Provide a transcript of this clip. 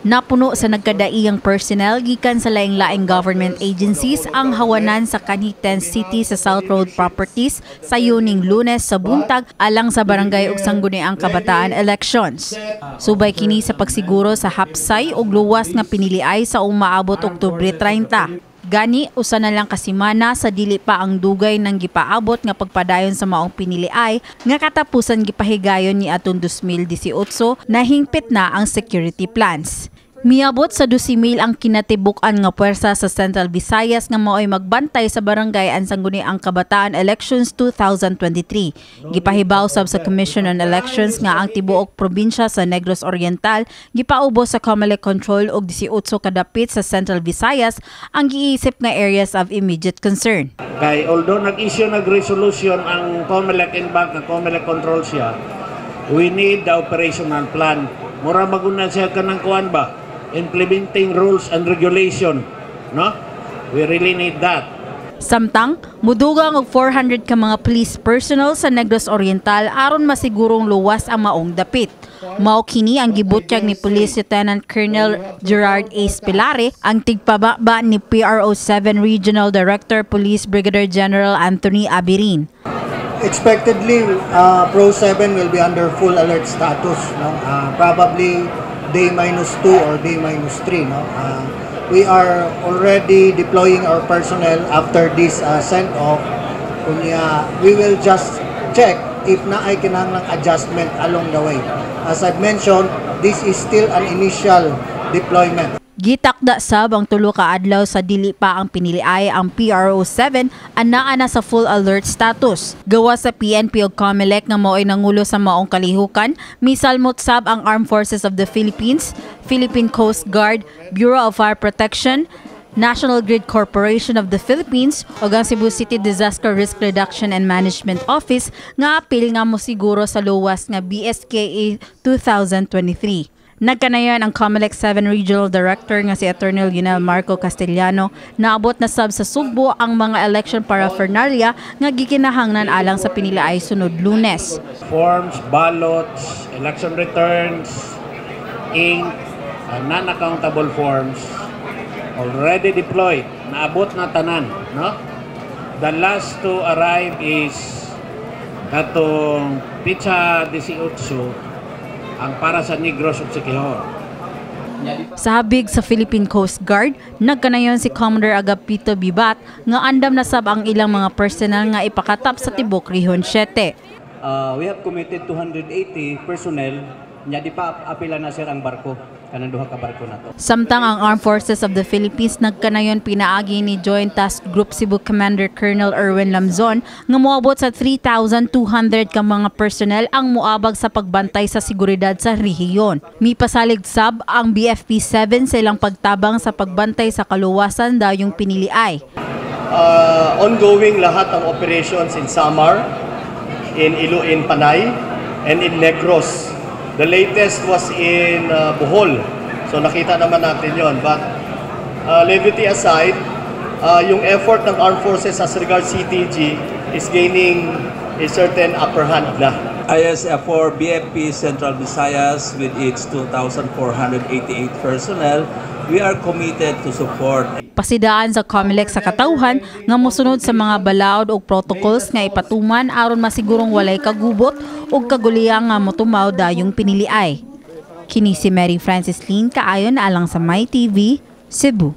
Napuno sa nagkadaiyang personnel gikan sa laing-laing government agencies ang hawanan sa kanhi Tent City sa South Road Properties sa yuning Lunes sa buntag alang sa barangay ug Sangguniang Kabataan elections. Subay kini sa pagsiguro sa hapsay ug luwas nga piniliay sa umaabot Oktubre 30. Gani, usa na lang ka semana sa dili pa ang dugay ng gipaabot nga pagpadayon sa maong piniliay nga katapusan gipahigayon ni atong 2018, nahingpit na ang security plans. Miabot sa 12,000 ang kinatibuk-an nga puwersa sa Central Visayas nga mao'y magbantay sa barangay and Sangguniang Kabataan Elections 2023. Gipahibaw sab sa Commission on Elections nga ang tibuok probinsya sa Negros Oriental gipaubos sa COMELEC control og 18 kadapit sa Central Visayas ang giisip nga areas of immediate concern. Kay although nag-issue nag resolution ang COMELEC en banc, ang COMELEC control siya, we need the operational plan. Mura maguna siya kanang kuan ba? Implementing rules and regulation, no? We really need that. Samtang, mudugang og 400 ka mga police personnel sa Negros Oriental aron masigurong luwas ang maong dapit. Mao kini ang gibutyag ni Police Lieutenant Colonel Gerard A. Pilare, ang tigpababa ni PRO 7 Regional Director Police Brigadier General Anthony Aberin. Expectedly, Pro 7 will be under full alert status, no? Probably day minus 2 or day minus 3, no? We are already deploying our personnel after this send-off. Kunya, we will just check if naay kinahanglang adjustment along the way. As I've mentioned, this is still an initial deployment. Gitakda sab ang 3 ka adlaw sa dili pa ang piniliay, ang PRO 7 anaa na sa full alert status. Gawas sa PNP ug COMELEC nga mao'y nangulo sa maong kalihukan, misalmot sab ang Armed Forces of the Philippines, Philippine Coast Guard, Bureau of Fire Protection, National Grid Corporation of the Philippines ug ang Cebu City Disaster Risk Reduction and Management Office nga apil nga mosiguro sa luwas nga BSKE 2023. Nagkanayon ang COMELEC 7 Regional Director nga si Attorney Lionel Marco Castellano, naabot na sab sa Sugbo ang mga election paraphernalia nga gikinahanglan alang sa piniliay sunod Lunes. Forms, ballots, election returns, ink, non-accountable forms already deployed. Naabot na tanan, no? The last to arrive is katong petsa 18, ang para sa Negros ug Siquijor. Sa habig sa Philippine Coast Guard, nagkanayon si Commodore Agapito Bibat nga andam na sab ang ilang mga personnel nga ipakatap sa tibok Rehon 7. We have committed 280 personnel nya di pa apila na, sir, ang barko, kanang duha ka barko na to. Samtang ang Armed Forces of the Philippines nagkanayon pinaagi ni Joint Task Group Cebu Commander Colonel Erwin Lamzon nga moabot sa 3,200 ka mga personnel ang moabag sa pagbantay sa seguridad sa rehiyon. Mipasalig sab ang BFP 7 sa ilang pagtabang sa pagbantay sa kaluwasan dayong piniliay. Ongoing lahat ang operations in Samar, in Iloin Panay, and in Negros. The latest was in Bohol. So nakita naman natin yon. But levity aside, yung effort ng Armed Forces as regards CTG is gaining a certain upper hand na. ISF4 BFP Central Visayas, with its 2,488 personnel, we are committed to support Pasidaan sa COMELEC sa katawhan nga mosunod sa mga balaod ug protocols nga ipatuman aron masigurong walay kagubot ug kaguliyang nga motumaw dayong piniliay. Kini si Mary Francis Lin, kaayon alang sa My TV, Cebu.